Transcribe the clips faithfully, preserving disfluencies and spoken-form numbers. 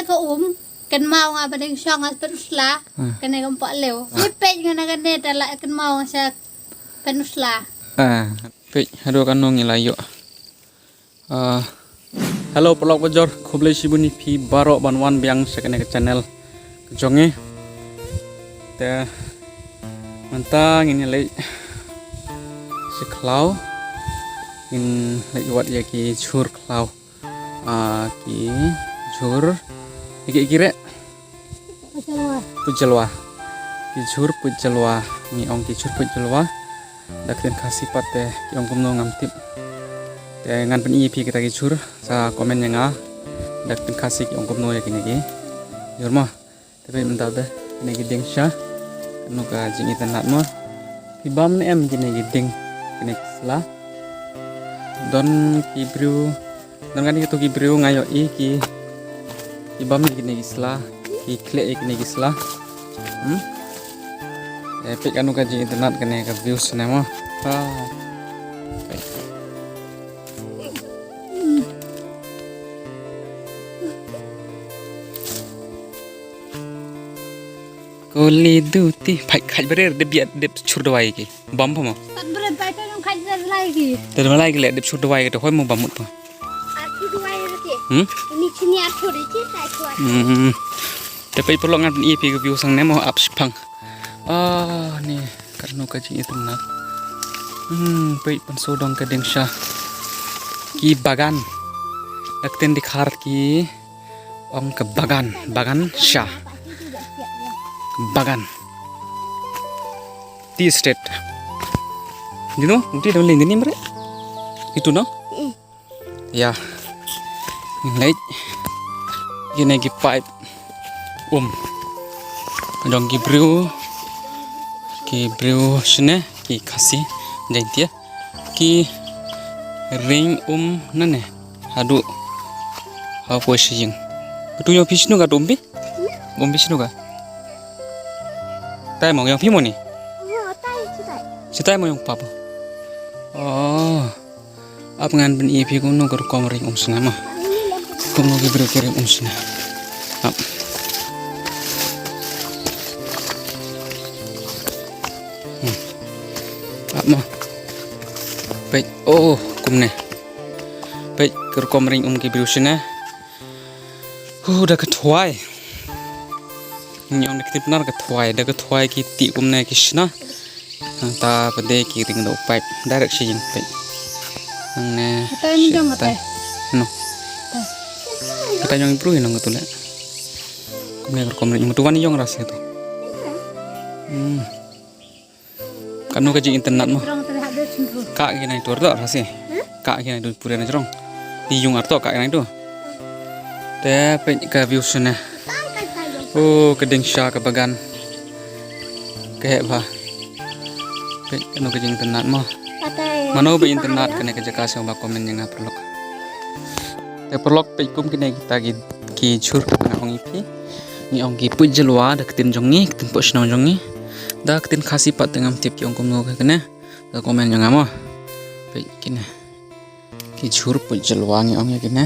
To um, kynmaw nga ba dang shong nga pynusla. Ah. Kane kam pok lew. Ah. Ni peit nga na kane da la kynmaw nga sha pynusla. Ah, peit haduh kano ngi la ïoh. Ah, hello paralok bajor, khublei shibun ïa phi baroh ban wan biang sha kane ka channel ka jong ngi. Te mynta ngin ïa leit sha khlaw, ngin leit wad ïa ki jhur khlaw. Ah, ki jhur, ïa ki, ïa ki re? Puit jalwa. Puit jalwa. Ki jhur puit jalwa. Ngi ong ki jhur puit jalwa. Da ka ktien Khasi pat te ki ong kumno ngam tip. Te ngan pyni ïa phi kita ki jhur, sa comment ïa nga. Da ka ktien Khasi ki ong kumno ïa kine ki jhur mo. Te peit mynta te kine ki dieng sha. Kano ka jingitynnat mo. Phi bam ne em kine ki dieng, kine ki sla? Don ki briew, don kane kito ki briew nga ïohi ki, ki bam ïa kine ki sla, ki khleh ïa kine ki sla. Hmm? Eh, peit kano ka jingitynnat kane ka view sne mo. Ah. Peit. Kuli duti, phai khaj brer, dep biat, dep chur dawai ki. Bam pha mo. Pat brer, pai pai nong khaj brer lai ki. Te dawai ki le, dep chur dawai ki, te hoi mo bam mut pha. Ar chur dawai ki. Hmm? Ini chini ar chur ki, tai chur. Hmm. Te peit paralok ngan pyni ïa phi ka view sangne mo ap shipang. Ah, ni, kano ka jingitynnat. Hmm, peit pynso dong ka dieng sha. Ki bagan. Da ka ktien Dkhar ki ong ka bagan, bagan sha. Bagan. Tea estate. Dino, uti dong lin dini mre. Itu no? Mm. Ïa. Ngin leit. Kine ki paip um. Dong ki briew. Ki briew shane, ki Khasi, Jaintia. Ki ring um nane. Haduh hapoi sha ïing. Katu ïong phi shinu ka tu um phi? Um phi shinu ka? Tai mo ïong phi mo ni? Chitai mo ïong papa. Oh. Ap ngan pyni ïa phi kumno ka rukom ring um shane mo. Kumno ki briew ki ring um shane. Ap. Hmm. Ap mo. Peit, oh, kumne. Peit, ka rukom ring um ki briew shane. Huh, da ka thwai. Ngi ong da ka ktien Pnar ka thwai, da ka thwai ki tih kumne ki shna. Nangta pat de ki ring da u paip. Direct sha ïing peit. Nangne. Kata ni jong kata. No. Kata jong i briew nang katu le. Kumne ka rukom ring um tu wan ïong ra sha tu. Hmm. Kano ka jingitynnat mo. Ka ki nai tur to ra si. Ka ki nai tur pure na jrong. Ïung ar to ka ki nai tur. Te peit ka view shane. Oh, ka dieng sha ka bagan. Ka heh bha. Peit kano ka jingitynnat mo. Mano ba itynnat kane ka jaka sngewbha comment ïa nga paralok. Te paralok peit kum kine kita ki, ki jhur kaba nga ong ïa phi. Ngi ong ki puit jalwa da ka ktien jong ngi, ka ktien pok shnong jong ngi. Da ka ktien Khasi pat te ngam tip ki ong kumno ka kane. Da comment jong nga mo. Peit kine. Ki jhur puit jalwa ngi ong ïa kine.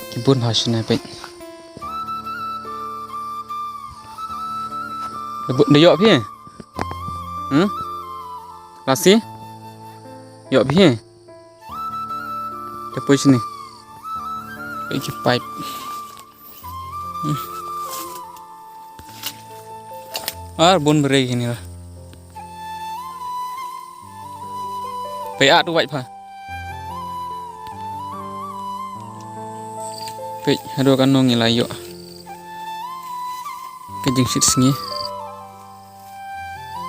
Ki bun bha shane peit. Da bu-, da ïoh phi? Hmm? Lasi? Ïoh phi? Te poi shini. Peit ki paip. Hmm. Ar bun bere kini la. Peit ah tu wait pha. Peit haduh kano ngi la ïoh. Ka jingshit sngi.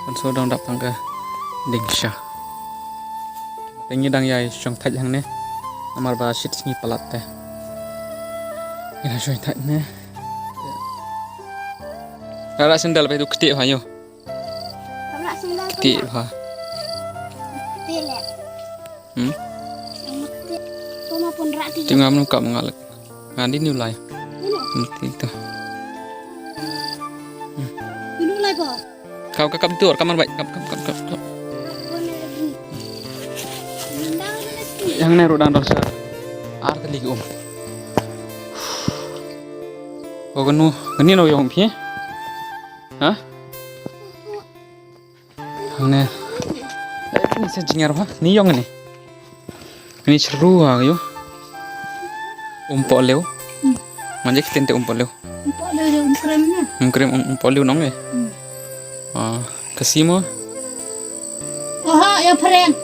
Kan shu dang dap tang ka dieng sha. Te ngi dang ïai shong thait hangne. Namar ba shit sngi palat te. Ngi la shong thait ne. Rah sandal ba tu kti ha ïo. Kti ha. Hmm? Ti ngam nu kap ngalek. Ngan di ni ulai. Nanti itu. Kap, kap, kap, itu, kamar baik. Kap, kap, kap, kap, kap. Yang ni ruh dang dang sa. Ar kali um. Ko kanu, kani no yong phi? Ha? Hangne. Ni sa jingar ba? Ni yong ni. Ni chru ha yo. Umpo leo. Hmm. Manje kitin te umpo leo. Umpo leo de umkrem na. Umkrem um, umpo leo nong eh. Hmm. Ah, kasi mo. Oha, ya phareng.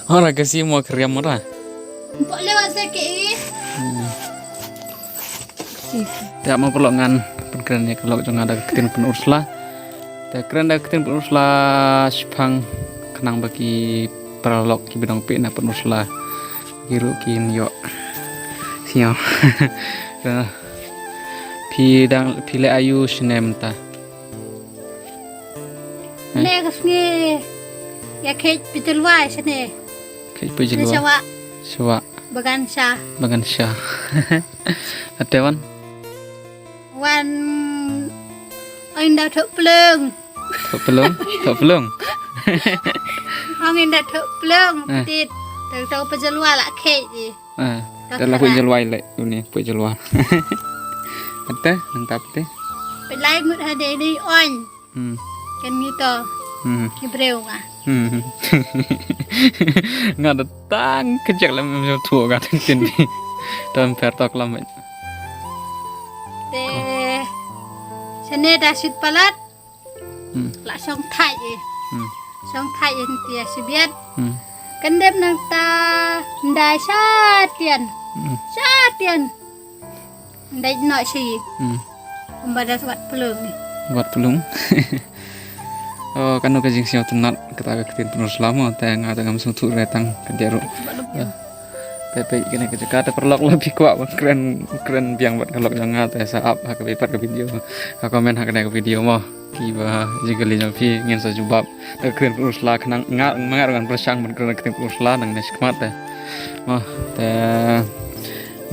Ora kasi mo kriam ora. Umpo leo ase ke i. Hmm. Te mo paralok ngan pynkren ïa ka lok jong nga da ka ktien Pynursla. Te kren da ka ktien Pynursla shipang khnang ba ki paralok ki ba dang peit na Pynursla ki ruh kin ïoh. Sio. Phi dang phi leh aïu shane mynta? Ne ka sngi ïa kheit peit jlwa shane. Kheit peit jlwa. Shawa. Shawa. Bagan sha. Bagan sha. Ate wan. Wan. Ong da thok plung. Thok plung, thok plung. Ong da thok plung. Eh. Tit. Tau tau peit jlwa la kheit i. Eh. Te la peit jlwa le uni peit jlwa. Ate nang tap te. Peit lai ngut ha de ni ong. Hmm. Kan ngi to. Hmm. Ki briew nga. Hmm. Nga da tang kejek lem em tu nga tang tin ni. Tam per tok lam. Te. Shane da shit palat. Hmm. La shong thai eh. Hmm. Shong thai eh ti ya shibiat. Hmm. Kan dem nang ta ndai sha tian. Hmm. Sha tian. Ndai no shi. Hmm. Kumba da wat plung ni. Wat plung. Oh, kano ka jingsngew tynnat kata ka ktien Pynursla mo te nga te ngam sngewthuh re tang ka dei ruh. Te peit kane ka jaka te paralok la phi kwah ban kren kren biang bad ka lok jong nga te sa ap ha ka bynta ka video. Ka comment ha kane ka video mo. Kiba jingkylli jong phi ngin sa jubab. Te kren Pynursla khnang nga ma nga ruh ngan pyrshang ban kren kren Pynursla nangne shakhmat te. Mo te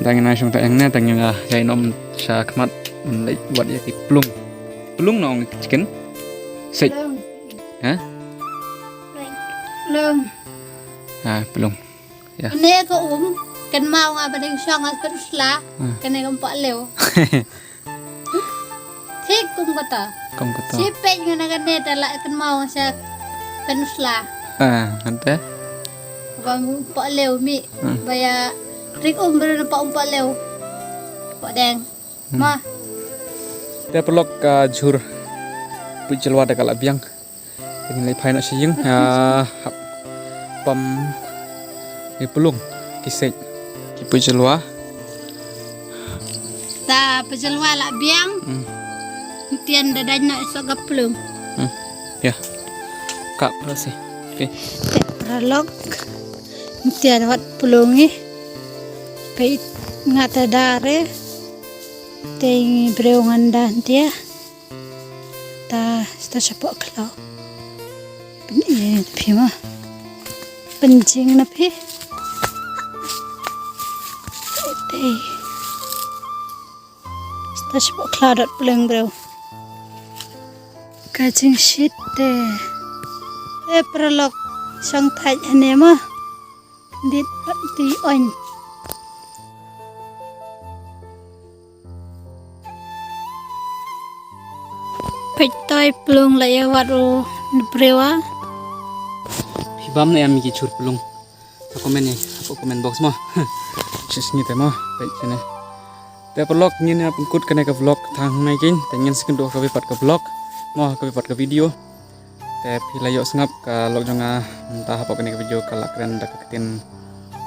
dang ina shong ta eng ne dang ina jai nom shakhmat ban leit wat ïa ki plung. Plung nong chicken. Sek. Plung. Ha? Plung. Ha, plung. Ya. Kane ka um kan mau nga ba dang shong as Pynursla. Ha. Kane ka mpok lew. Thik kum kata. Kum kata. Si peit ngan ka ne ta la kan mau sa Pynursla. Ah, ante. Ba umpa lew mi. Hmm. Ba ya rik um ber pa umpa lew. Pa deng. Hmm. Ma. Te paralok ka jhur peit jlwa da ka la biang. Ngin leit phai noh sha ïing, ah, hap pam ki plung ki sek ki peit jlwa. Ta peit jlwa la biang. Hmm. Tian da dang noh sok ka plung. Hmm. Ya. Ka plung si. Okay. Te paralok. Tian wat plung eh. Peit nga ta dare. Te briew ngan dan tia. Ta, ta shapoh khlaw. Pynïeng na phi ma. Pynjing na phi. Te. Ta shapoh khlaw dot plung briew. Ka jingshit te. Te paralok shong thait hane ma. Dit pat ti oin. Peit toi plung la ïa wat u briew a. Phi bam ne em ki jhur plung. Ka comment ne, hapoh comment box mo. Shisngi te mo, peit kane. Te paralok ngin ïa pynkut kane ka vlog tang hangne kein, te ngin sa ïakynduh ha kawei pat ka vlog. Mo ha kawei pat ka video. Te phi la ïoh sngap ka lok jong nga mynta hapoh kane ka video ka la kren da ka ktien,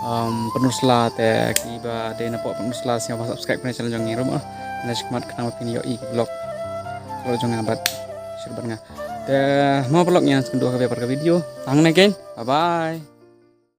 um, Pynursla te kiba dei na pdeng Pynursla sngewbha subscribe kane channel jong ngi ruh mo. Nang shikmat khnang ba phin ïohi ki vlog ka lok jong nga bad share bad nga. Te mo paralok ngin sa ïakynduh ha kawei pat ka video. Tang hangne kein. Bye bye.